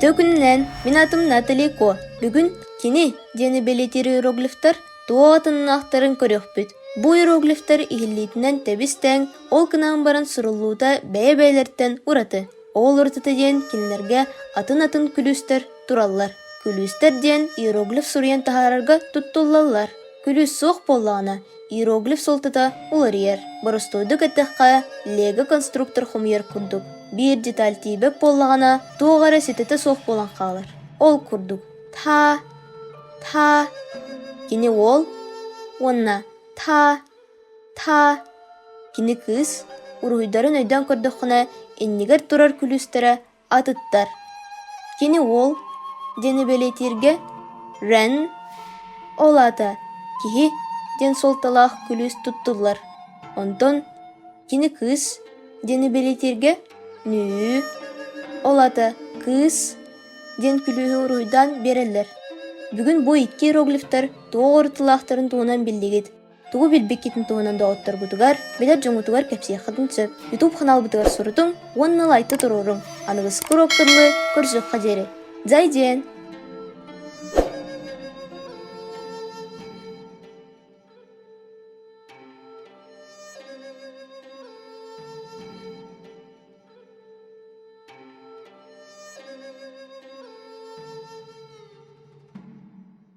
Үтүө күнүнэн, мин аатым Натали Ко. Бүгүн кини диэни бэлиэтиир иероглифтар туох атыннаахтарын көрүөхпүт. Бу иероглифтар иһиллиитинэн тэбис-тэҥ, ол гынан баран суруллуута бэйэ-бэйэлэриттэн ураты. Ол уратыта диэн кинилэргэ атын-атын күлүүстэр тураллар. Күлүүстэр диэн иероглиф суруйан таһаарарга туттуллаллар. Күлүүс суох буоллаҕына, иероглиф суолтата уларыйар. Боростуойдук эттэххэ, лего конструктор хомуйар курдук. Биир деталь тиийбэт буоллаҕына, туох эрэ ситэтэ суох буолан хаалар. Ол курдук та, та, кини уол уонна та, та, кини кыыс уруһуйдарын өйдөөн көрдөххүнэ, иннигэр турар күлүүстэрэ атыттар. Кини уол диэни бэлиэтииргэ Рен, ол аата киһи диэн суолталаах күлүүс туттуллар. Онтон кини кыыс диэни бэлиэтииргэ Нүү, ол аата кыыс диэн күлүүһү уруһуйдаан биэрэллэр. Бүгүн бу икки иероглифтар туох уратылаахтарын туһунан биллигит. Тугу билбиккитин туһунан доҕотторгутугар, билэр дьоҥҥутугар кэпсиэххитин сөп. Ютуб ханаалбытыгар сурутуҥ уонна лайкта туруоруҥ. Аныгыскы уруокка дылы көрсүөххэ диэри. Зайден!